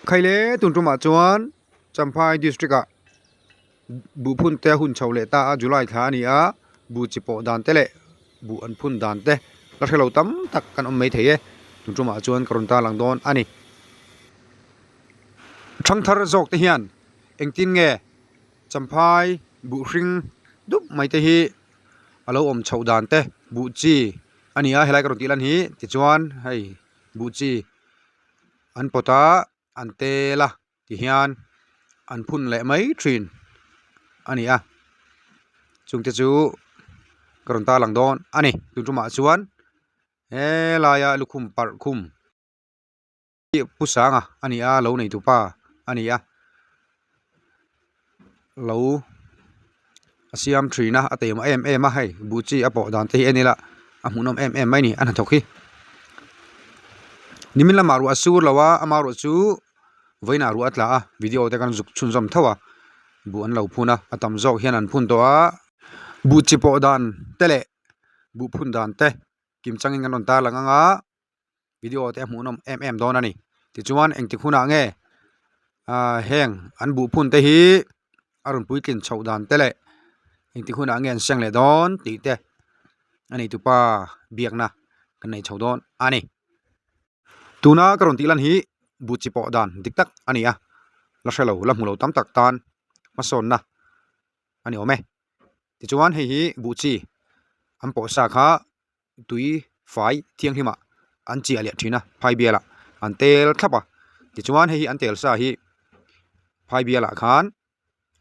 Khaile tun tumah chuan Champhai district ah buh phun te a hun chho leh ta a July thla a ni a buh chi pawh dan te leh buh an phun dan te la hrelo tam tak kan awm mai thei e tun tumah chuan ka rawn tarlang dawn a ni. Thangthar zawk te hian engtin nge Champhai buh hring dup mai te hi a lo awm chhoh dan te buh chi a ni a helai ka rawn tih lan hi tichuan hei buh chi. An pawt a, an tel a tihian an phun leh mai thin a ni a, chungte chu ka rawn tarlang dawn a ni. Tun tumah chuan helaia lukhum parh khum hi pu sanga a ni a, lo nei tupa a ni a, lo a siam thin a, a taima em em a hei buh chi a pawh dan te hi en ila a hmuhnawm em em mai a ni a hnathawk hi nimin lamah ruah a sur lo a ama erawh chu vawiinah ruah a tla a video te kan zuk chhunzawm tho a buh an lo phun a a tam zawk hian an phun tawh a buh chi pawh dan te leh buh phun dan te kim changin kan rawn tarlang ang a. Video te a hmuhnawm em em dawn a ni tichuan engtik hunah nge ah heng an buh phun te hi a rawn puitlin chhoh dan te leh engtik hunah nge an seng leh dawn tih te a nei tupa biakna kan nei chho dawn a ni. Tuna ka rawn tih lan hi buh chi pawh dan dik tak a ni a la hrelo la hmu lo tam tak tan hmasawnna a ni awm e tichuan hei hi buh chi an pawh sa kha. Tui fai thianghlim ah an chiah leh thin a phai bial ah an tel thlap a tichuan hei hi an tel sa hi phai bial ah khan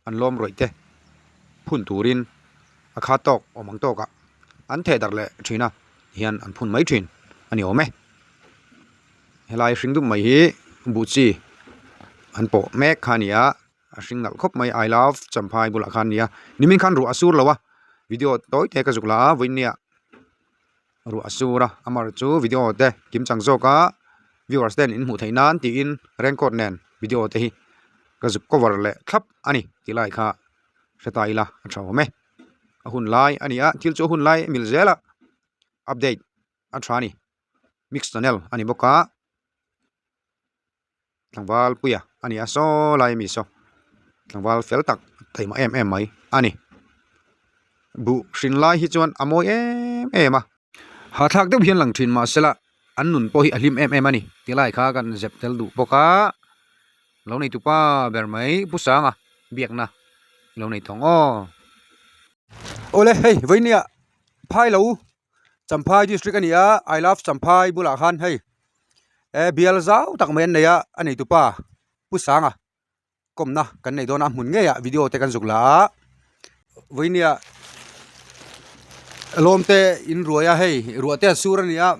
an lawm rawih te phun turin a khat tawk awm ang tawk ah an theh darh leh thin a hian an phun mai thin a ni awm e helai hring dup mai hi buh chi an pawh mek kha a ni a a hring nalh khawp mai I love champhai bulah khan a ni a nimin khan ruah a sur lo a video tawi te ka zuk la a vawinia ruah a sur a amah chu video te kim chang zawk a viewers ten in hmuh theih nan tiin raincoat nen video te hi ka zuk cover leh thlap a ni tih lai kha hre ta ila a tha awm e a hun lai a ni a thil chu a hun lai a mil zel a update a tha a ni mix channel a ni bawk a. Tlangval puia a ni a saw lai ami saw tlangval fel tak taima em em mai a ni buh hrin lai hi chuan a mawi em em a hahthlak deuh hian lang thin mahsela an nun pawh hi a hlim em em a ni ti lai kha kan zep tel duh bawk a lo nei tupa ber mai pu sanga biakna lo nei thawng aw. Awle hei vawinia phai lo Champhai district a ni a I love Champhai bulah khan hei e bial zau tak mai an nei a a nei tupa Pu Sanga kawmna kan nei dawn a hmun ngei ah video te kan zuk la a vawinia lawm te in ruai a hei ruah te a sur a ni a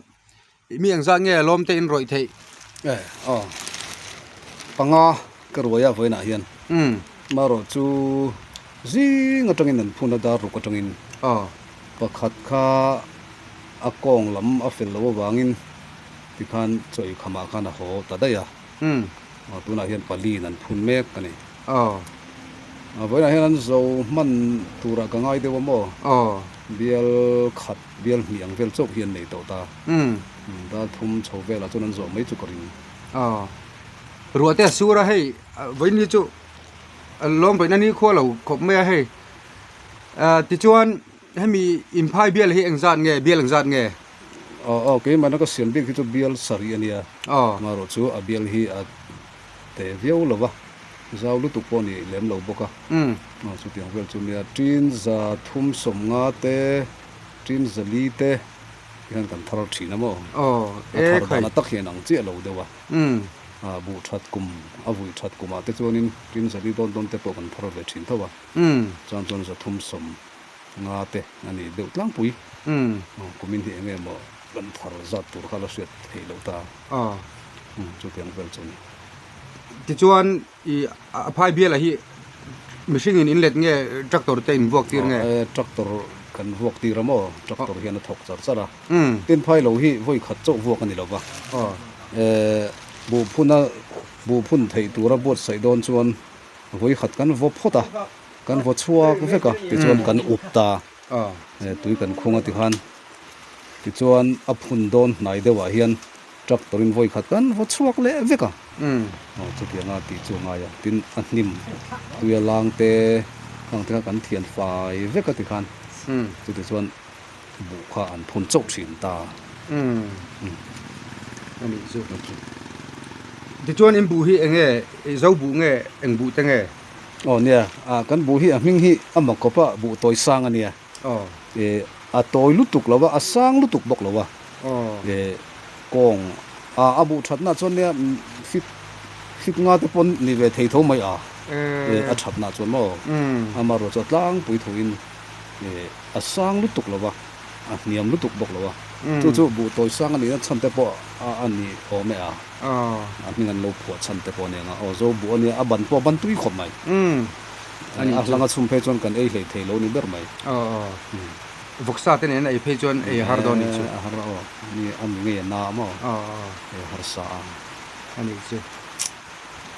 mi eng zat nge lawm te in rawih theih e aw panga ka ruai a vawiinah hian marawh chu zing atangin an phun a dar ruk atangin aw pakhat kha a kawng lam a fel loh avangin tikhan chawi khamah khan a haw ta daih a tunah hian paliin an phun mek a ni aw vawiinah hian an zo hman turah ka ngai deuh a maw aw bial khat Bial hnih ang vel chauh hi an nei tawh ta. Dal thum chho velah chuan an zawh mai chu ka ring. Aw. Ruah te a sur a hei vawiin hi chu lawm vawiin a ni khua lo khawp mai a hei. Tichuan hemi inphai bial hi engzat nge bial engzat nge? Aw aw keimahna ka siam bik hi chu bial sarih a nia. Aw. Amaherawh chu a bial hi a te viau lo va, zau lutuk pawh a ni lem lo bawk a. Chutiang vel chu nia tin za thum sawmnga te. Tin zali te hian kan thar thin a maw? Aw, A e thar khai. dan a tak hian ang chiah lo deuh a. A buh that kum, a vui that kumah te chuanin tin zali dawn dawn te pawh kan thar ve thin tho a. Chuan chuan zathum sawm nga te a ni deuh tlangpui. Kumin hi eng nge maw kan thar zat tur kha la hriat theih loh ta. Aw. Chutiang vel chu a ni. Tichuan i a phai bialah hi mihring in inlet nge tractor te in vuak tir nge? E tractor kan vuak tir a maw? Tractor hian a thawk char char a. Tin phai lo hi vawi khat chauh vuak a ni lo va. E buh phun a buh phun theih tura buatsaih dawn chuan vawi khat kan vaw phawt a, kan vaw chhuak vek a tichuan kan up ta. E tui kan khung a tikhan tichuan a phun dawn hnai deuhah hian tractor in vawi khat kan vaw chhuak leh vek a. Aw chutianga tih chu a ngai a, tin a hnim tuia lang te khang te kha kan thian fai vek a ti khan chuti chuan buh kha an phun chauh thin ta. A nih chu. Tichuan in buh hi eng nge, zo buh nge eng buh te nge? Aw nia, kan buh hi a hming hi a mak khawp a, buh tawi sang a nia. A tawi lutuk lo a, a sang lutuk bawk lo a. Kawng a buh thatna chuan nia fit fit nga te pawn ni ve thei tho mai a, a thatna chuan maw amaherawhchu chu a tlangpui thoin a sang lutuk lo a, a hniam lutuk bawk lo a, chu chu buh tawi sang a nihna chhan te pawh a ni awm e a, a hming an lo phuah chhan te pawh a ni ang a, aw zo buh a nia a ban pawh a ban tui khawp mai, a hlang a chhum phei chuan kan ei hlei thei lo ni ber mai. Vawksa te nen a ei phei chuan ei a har dawn nih chu. A har aw, ni a mi ngei a na a maw? Ei a har sa a. A nih chu.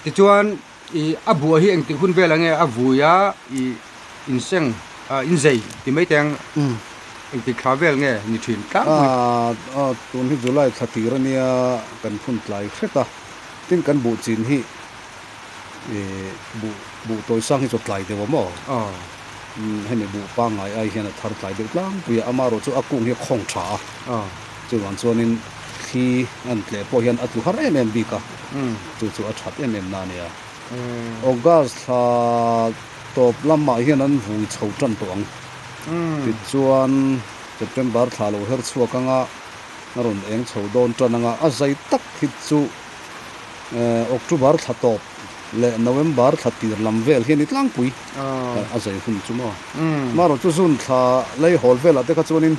Tichuan i a buah hi engtik hun vel ange a vui a i inseng inzei ti mai teng engtik thla vel nge ni thin tlangpui. A tun hi July thla tir a nia kan phun tlai hret a, tin kan buh chin hi i buh buh tawi sang hi chu a tlai deuh a maw? Hemi buh pangngai ai hian a thar tlai deuh tlangpui a, amaherawh chu a kung hi a khawng tha a, chuvang chuanin thli an tleh pawh hian a tlu har em em bik a, chu chu a that em em na a nia. August thla tawp lamah hian an vui chho tan tawh ang, tichuan September thla lo her chhuak anga a rawn eng chho dawn tan anga a zai tak hi chu October thla tawp leh November thla tir lam vel hi a ni tlangpui a zai hun chu maw. Marawh chu June thla lei hawl velah te kha chuanin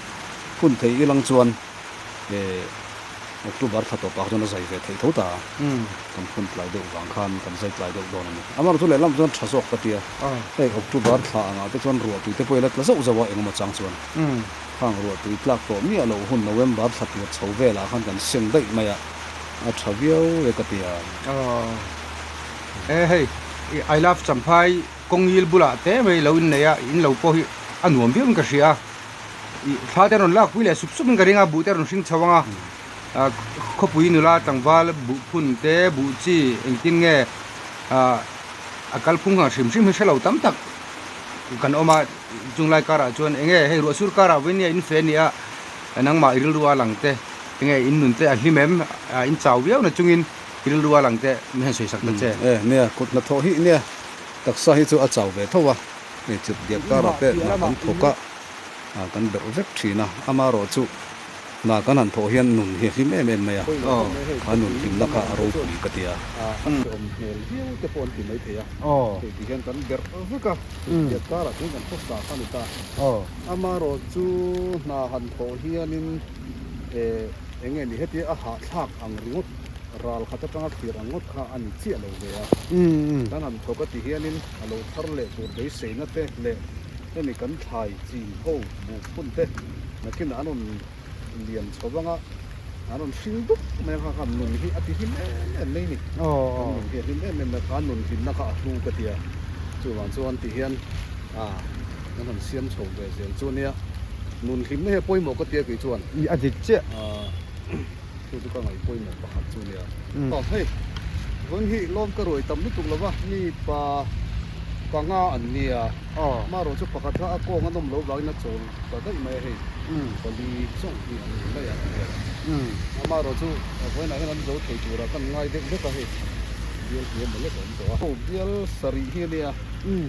hun thei ilang chuan October thla tawpah kha chuan a zai ve theih tho ta a, kan hun tlai deuh vang khan kan zai tlai deuh dawn a ni. Amarawh chu lehlam chuan tha zawk ka tia, hei October thla angah te chuan ruahtui te pawh i la tla zauh zauh a engemaw chang chuan khang ruahtui tlak tawh miah loh hun November thla tir chho velah khan kan seng daih mai a. A tha viau e ka ti a. Aw e hei I love Champhai kawngil bulah te mai lo innei a in lo pawh hi a nuam viau in ka hria a ih thla te rawn lak pui leh sup sup in ka ring a buh te rawn hring chho ang a khawpui nula tlangval buh phun te buh chi engtin nge ah a kalphung ang hrim hrim hi hre lo tam tak kan awm a chunglai karah chuan eng nge hei ruah sur karah vawiin nia in fe a ni a nangmah i rilru a lang te. Enge in nun te a hlim em? In chau viau na chungin i rilru a lang te min han sawi sak ta che. E nia, kut hnathawh hi nia, taksa hi chu a chau ve tho a, hei chip diak karah te hna kan thawk a, kan berh vek thin a, amaherawh chu hna kan han thawh hian nun hi a hlim em em mai a, kha nun hlimna kha a ropui ka ti a. A hreawm hmel viau te pawh an ti mai thei a, hei ti hian kan berh vek a, chip diak karah chuan kan khawsa kha a ni ta, amaherawh chu hna han thawh hianin. Eh, eng nge ni heti a hahthlak ang ringawt, ral khat atanga thlir ang ngawt kha a ni chiah lo ve a. Kan han thawk a ti hianin a lo thar leh tur beiseina te leh hemi kan thlai chin ho buh phun te nakinah an rawn lian chho vang a, an rawn hring dup mai ang kha khan nun hi a ti hlim em em mai ni. Kan nun hi a hlim em em mai, kha nun hlimna kha a hlu ka ti a. Chuvang chuan ti hian ah kan han siam chho ve zel chu ania. Nun hlimna hi a pawimawh ka tia kei chuan. I a dik chiah. Chu chu ka ngaih pawimawh pakhat chu nia. Aw hei vawn hi lawm ka ruai tam lutuk lova mi pa panga an nia. Marawh chu pakhat kha a kawng a nawm lo vangin a chawl ta daih mai a hei. Pali zawng hi an ni mai a. Amarawh chu vawiinah hian an zo thei turah kan ngai deuh vek a hei. Bial hi emaw lek a awm tawh a. Aw bial sarih hi a nia.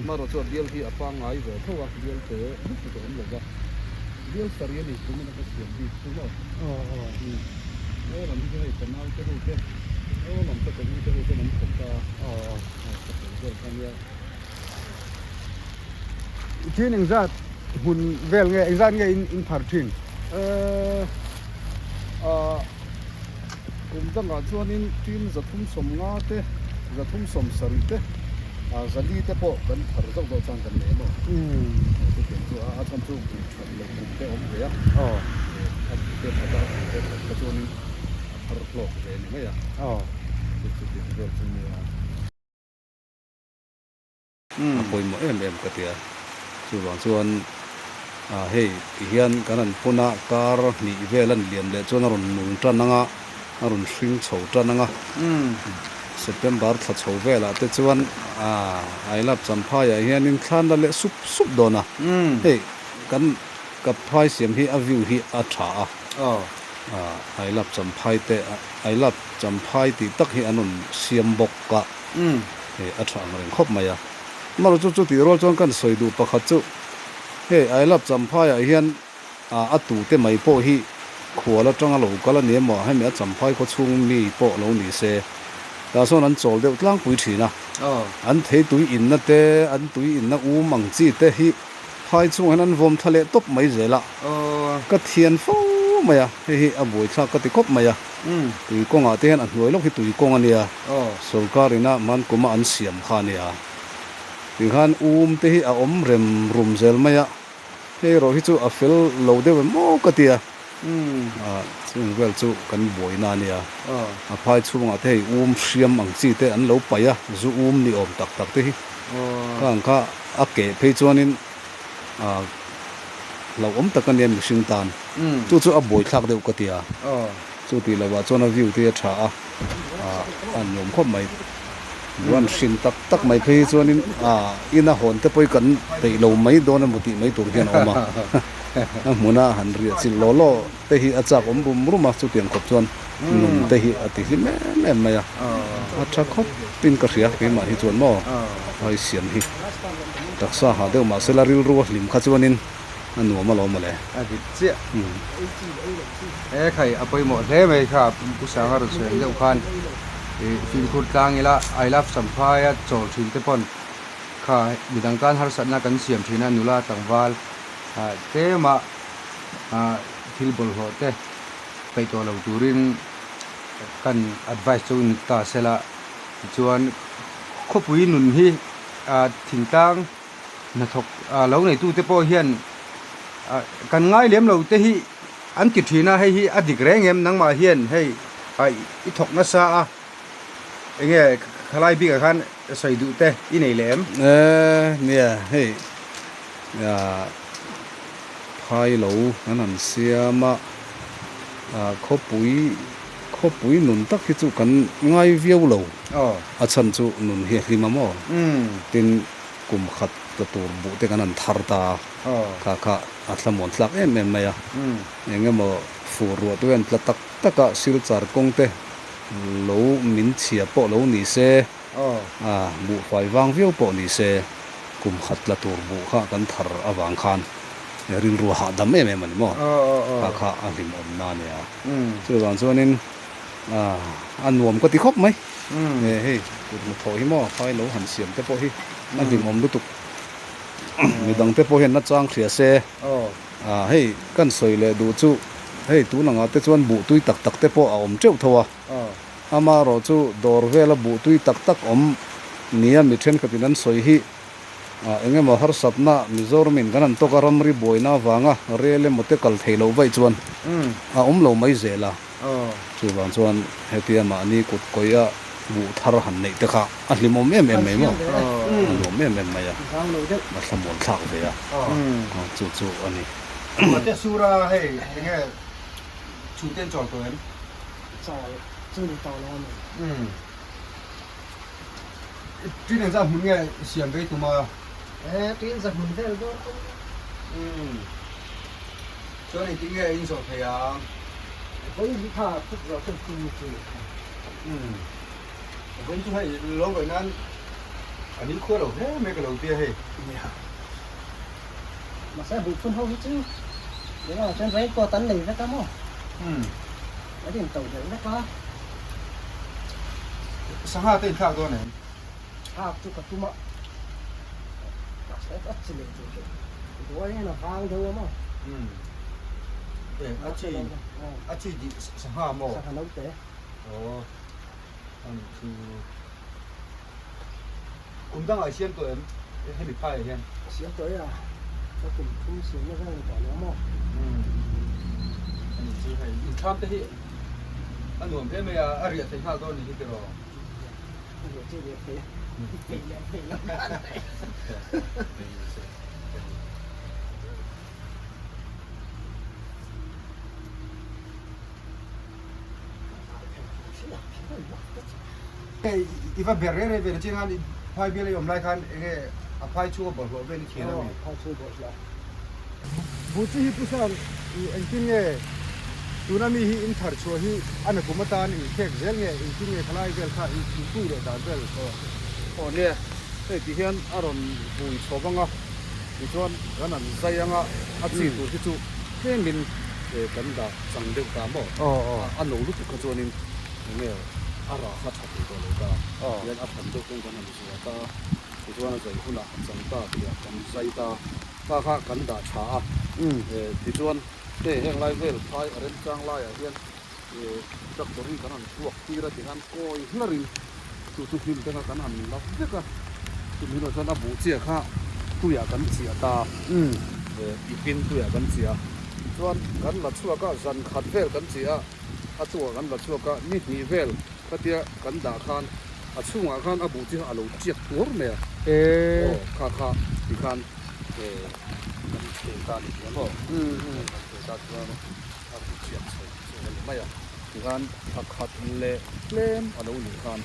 Marawh chu a bial hi a pangngai ve tho a. Bial te lutuk a awm lo va, bial sarih a ni tum in a ka siam bik chu maw? Aw aw aw lam hi chu hei ka nau te ho te aw lam te ka u te ho ten an thawk ta a aw aw ka sawi vel kha nia. I thin engzat hmun vel nge engzat nge in in phar thin? Eh ah kum dangah chuanin tin 350 te 370 te ah zali te pawh kan phar zauh zauh chuan kan nei maw chutiang chu a chhan chu bui that loh kum te awm ve a a bui te that a bui te that kha chuanin a phar hlawk ve ni mai a chutiang vel chu nia. A pawimawh em em ka ti a, chuvang chuan hei ti hian kan han phun a, kar hnih vel a ni liam leh chuan a rawn nung tan ang a, a rawn hring chho tan ang a, September thla chho velah te chuan I love Champhaiah hianin thlan la leh sup sup dawn a, hei kan kap phai siam hi a view hi a tha a, I love Champhai te I love Champhai tih tak hi an rawn siam bawk a, hei a tha ang reng khawp mai a. Amaherawhchu chu tih rual chuan kan sawi duh pakhat chu hei I love Champhaiah hian A tute mai pawh hi khual atanga lo kal a ni emaw, hemi a Champhai khaw chhung mi pawh lo ni se, tah sawn an chawl deuh tlangpui thin a. An thei tui inna te, an tui inna um ang chi te hi phai chungah hian an vawm thla leh tawp mai zel a. Ka thian fo mai a, hei hi a buaithlak ka ti khawp mai a. Tui kawngah te hian a hnuai lawk hi tui kawng a nia, sorkar ina Mankuma an siam kha a nia. Tikhan um te hi a awm rem rum zel mai a. Hei erawh hi chu a fel lo deuh em aw ka ti a, chung vel chu kan buaina a nia. A phai chhungah te hei um hriam ang chi te an lo paih a, zu um ni awm tak tak te hi ka ang kha a keh phei chuanin hlauhawm tak a nia mihring tan. Chu chu a buaithlak deuh ka ti a, chu tih lovah chuan a view te hi a tha a, a nuam khawp mai. Buan hrin tak tak mai phei hi chuanin ah ina hawn te pawh hi kan peih lo mai dawn emaw tih mai tur hian a awm a, a hmuna han riah chilh law law te hi a chak awm rum rum a, chutiang khawp chuan nun te hi a ti hlim em em mai a, a tha khawp in ka hria keimah hi chuan maw ai siam hi taksa hah deuh mahsela rilru a hlim kha chuanin a nuam alawm mawle. A dik chiah. E khai a pawimawh hle mai kha Pu Sanga rawn sawi ang deuh khan ih fimkhur tlang ila I love Champhai a chawl thin te pawn kha midang tan harsatna kan siam thin a nula tlangval ah tlema ah thil bawlhhlawh te peih tawh lo turin kan advice chu ni ta sela tichuan khawpui nun hi ah thingtlang hnathawk lo neitute pawh hian kan ngai lem lo te hi an ti thin a, hei hi a dik reng em nangmah hian hei i thawk nasa a enge khalai bikah khan sawi duh te i nei leh em? Nia hei phai lo an han siam a, khawpui khawpui nun tak hi chu kan ngai viau lo a chhan chu nun hi a hlim a maw tin kum khat la tur buh te kan han thar ta a, kha kha a thlamuan tlak em em mai a, eng emaw fur ruah te hian tla tak tak a silchar kawng te lo min chhia pawh lo ni se, a buhfai vang viau pawh ni se kum khat la tur buh kha kan thar avang khan rilru a hahdam em em a ni maw, kha kha a hlimawm na a nia, chuvang chuanin a nuam ka ti khawp mai. Nge hei kut hnathawh hi maw phai lo han siam te pawh hi a hlimawm lutuk midang te pawh hian nachang hria se ah hei kan sawi leh duh chu hei tun angah te chuan buh tui tak tak te pawh a awm teuh tho a amaherawh chu dawr vela buh tui tak tak awm nia mi thenkhatin an sawi hi ah eng emaw harsatna Mizoramin kan han tawk a ramri buaina avanga rel emaw te kal thei loh vaih chuan a awm lo mai zel a. Chuvang chuan hetia mahni kut kawih a buh thar han neih te kha a hlimawm em em mai maw? A nuam em em mai a, a thlamuan thlak ve a, chu chu a ni. Mate sura hei enge chhungte an chawl tawh em? Chawl chu ni tawh lo a ni. Tin engzah hmun nge siam vei tum a? E, tin za hmun vel dawn tum. Chuan engtin nge in zawh thei ang? Vawi hi kha phut zawh chu tum chu ni kha. Vawi chu hei lo vawi nan a ni khua lo hle mai ka lo tia hei. Nia. Mahse buh phun ho hi chu engah chuan rain coat an nei vek a maw? An in to delh vek a. Sangha te inthlak dawn em? Thlak chu ka tum a. Mahse a chi leh tur chu buai hian a vang deuh a maw? A chi a chi dih sangha maw? Sangha naute. Aw ani chu kum dangah i siam tawh em hemi phaiah hian? Siam tawh e a, ka kum thum siamna vel ni tawh lo maw? Ani chu hei inthlam te hi a nuam hle mai a, a riah theih nghal dawn ni hi tiraw? A riah chu riah theih a, peih leh peih lo khan a ei. I va ber reng reng ve na chiang khan phai bial i awm lai khan enge a phai chhunga bawlhhlawh vel i thian a mi? Phai chhung bawlhhlawh. Buh chi hi Pusan i engtin nge tuna mi hi in thar chhuah hi a na kum atan in khek zel nge engtin nge khalai vel kha in pui leh dan vel? Aw nia, hei ti hian a rawn vui chho vang a, tichuan kan han zai anga a chi tur hi chu tlemin kan dah chang deuh ta maw? A no lutuk kha chuanin enge a rah kha tha thei tawh lo ta, tihian a than deuh pawn kan han zuah ta, tichuan a zai hunah a chang ta tihah kan zai ta, ta kha kan dah tha a, tichuan hei heng lai vel phai a remchang laiah hian tractor hi kan han vuak tir a tihian kawi hlarin chu chu hnim te kha kan han la vek a, chumi hnuah chuan a buh chiah kha tuiah kan chiah ta, ipin tuiah kan chiah a, chuan kan la chhuak a zan khat vel kan chiah a. A chungah kan la chhuak a, ni hnih vel khatia kan dah khan a chhungah khan a buh chi kha a lo chiak tuar mai a, aw kha kha ti khan kan thei ta a ni tih ang aw, kan thei ta chuan a buh chiak chho chu a ni mai a, ti khan thla khat leh tlem a lo nih khan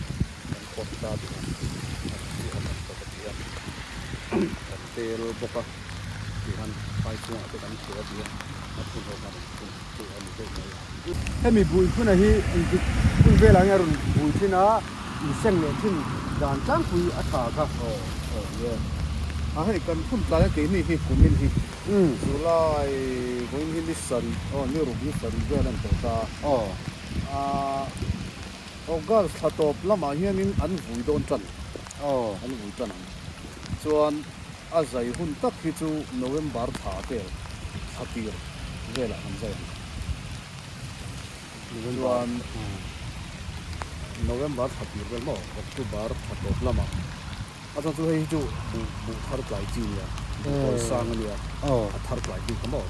kan khawp ta ti khan a buh chi a kan tawp a ti a, kan tel bawk a ti khan phai chungah te kan thei a ti a, a phun ho khan an phun. Hemi bui phuna hi engtik hun velah nge a rawn bui thin a, inseng leh thin dan tlangpui a tha kha. Aw aw nia. A hei kan phun tlai a keini hi kumin hi July vawiin hi ni sarih aw ni ruk ni sarih vel a ni tawh ta. Aw ah August thla tawp lamah hianin an vui dawn tan. Aw an vui tan ang. Chuan a zai hun tak hi chu November thla vel thla tir velah kan zai ang. Chuan November thla tir vel maw October thla tawp lamah a chuan chu hei hi chu buh buh thar tlai chi nia buh tawi sang a nia a thar tlai bik a maw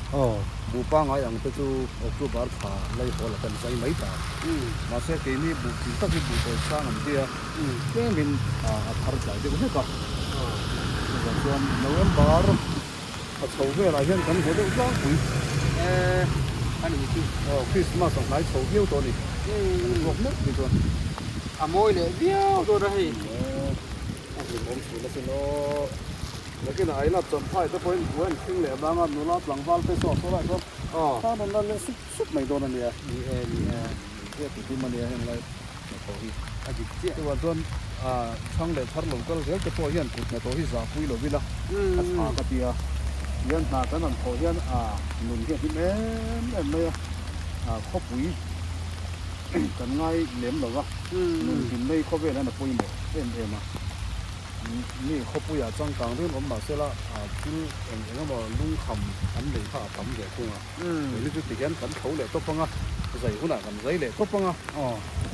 buh pangai ang te chu October thla lei hawl ah kan zai mai ta mahse keini buh chi tak hi buh tawi sang an tia tlemin a thar tlai deuh hlek a chuvang chuan November a chho velah hian kan haw deuh tlangpui a ni chu aw Christmas a hnai chho viau tawh a ni kan ruak meuh ni chuan a mawi leh viau dawn a hei a hlimawm thin asin aw nakinah a ila champhai te pawhin buai an thleng leh avanga nula tlangval te saw saw lai chuan khan an la leh sup sup mai dawn a nia ni e ni e hriat ti tum a nia heng lai hnathawh hi a dik chiah chuvang chuan chhang leh thar lo kal zel te pawh hian kut hnathawh hi zahpui lo ila a tha ka ti a tihian hna kan han thawh hian nun hi a hlim em em mai a khawpui kan ngai lem lo va nun hlim mai khawvel hian a pawimawh em em a. Mi khawpuiah changkang rinawm mah sela thil eng eng emaw lungkham an nei kha a tam ve thung a. Keini chu tihian kan tho leh tawp ang a, zai hunah kan zai leh tawp ang a,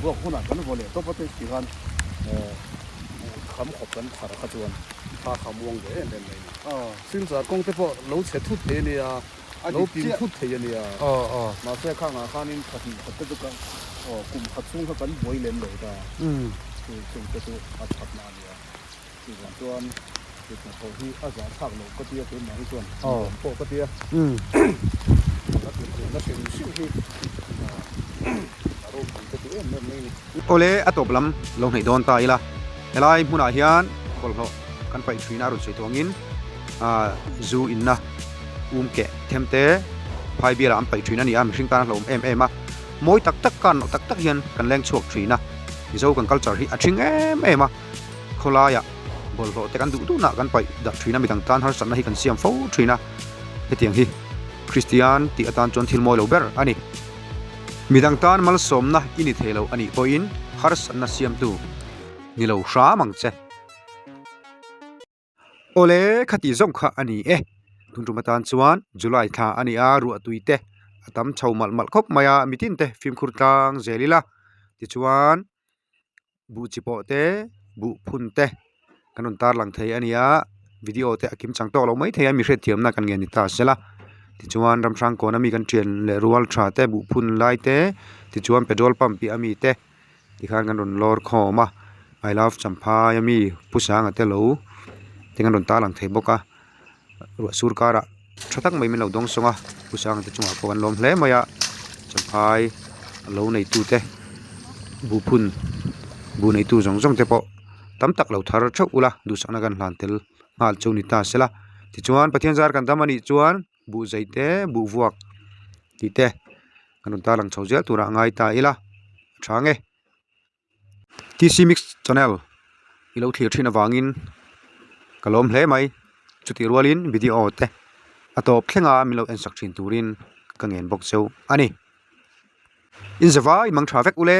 vuak hunah kan vaw leh tawp a te tikhan buh kham khawp kan thar kha chuan kha kha muang ve em em mai a ni. Silchar kawng te pawh lo chhe thut thei a nia, lo pin thut thei a nia, mahse khangah khanin thla hnih khat te chu kum khat chhung kha kan buai lem lo ta, chu chung te chu a thatna a nia. Chuvang chuan kut hnathawh hi a zahthlak loh ka tia keimah hi chuan nuam pawh ka tia a tirhna hrim hrim hi a ropui ka ti em em mai a ni. Awle a tawp lam lo hnaih dawn ta ila helai hmunah hian bawlhhlawh kan paih thin a rawn sawi tawh angin zu inna um keh them te phai bialah an paih thin a ni a mihring tan a hlauhawm em em a mawi tak tak kar nawh tak tak hian kan leng chhuak thin a Mizo kan culture hi a thing em em a. Khawlaiah bawlhhlawh te kan duh duhnah kan paih dah thin a, midang tan harsatna hi kan siam fo thin a, hetiang hi Kristian tih atan chuan thil mawi lo ber a ni. Midang tan malsawmna i ni thei lo a nih pawhin harsatna siamtu ni lo hram ang che. Awle khati zawng kha a ni e, tun tum atan chuan July thla a ni a, ruahtui te a tam chho malh malh khawp mai a, mitin te fimkhur tlang zel ila tichuan. Buh chi pawh te buh phun te kan rawn tar lang thei a ni a video te a kim chang tawk lo mai thei a mi hriatthiamna kan ngen ni ta sela tichuan ramhrang kawn ami kan thian leh rual tha te buh phun lai te tichuan petrol pump piah ami te tikhan kan rawn lawr khawm a I love champhai ami pu sanga te lo te kan rawn tar lang thei bawk a. Ruah sur karah tha tak mai min lo dawng sawng a pu sanga te chungah pawh kan lawm hle mai a champhai lo nei tu te buhphun. Buh neitu zawng zawng te pawh tam tak lo thar theuh ula duhsakna kan hlan tel nghal chu ni ta sela. Tichuan Pathian zar kan dam anih chuan buh zei te buh vuak tih te kan rawn tarlang chho zel turah a ngai ta ila a tha nge. T_C mix channel i lo thlir thin avangin ka lawm hle mai chutih rualin video te a tawp thleng a min lo en sak thin turin ka ngen bawk cheu a ni. Inzavai mang tha vek ule.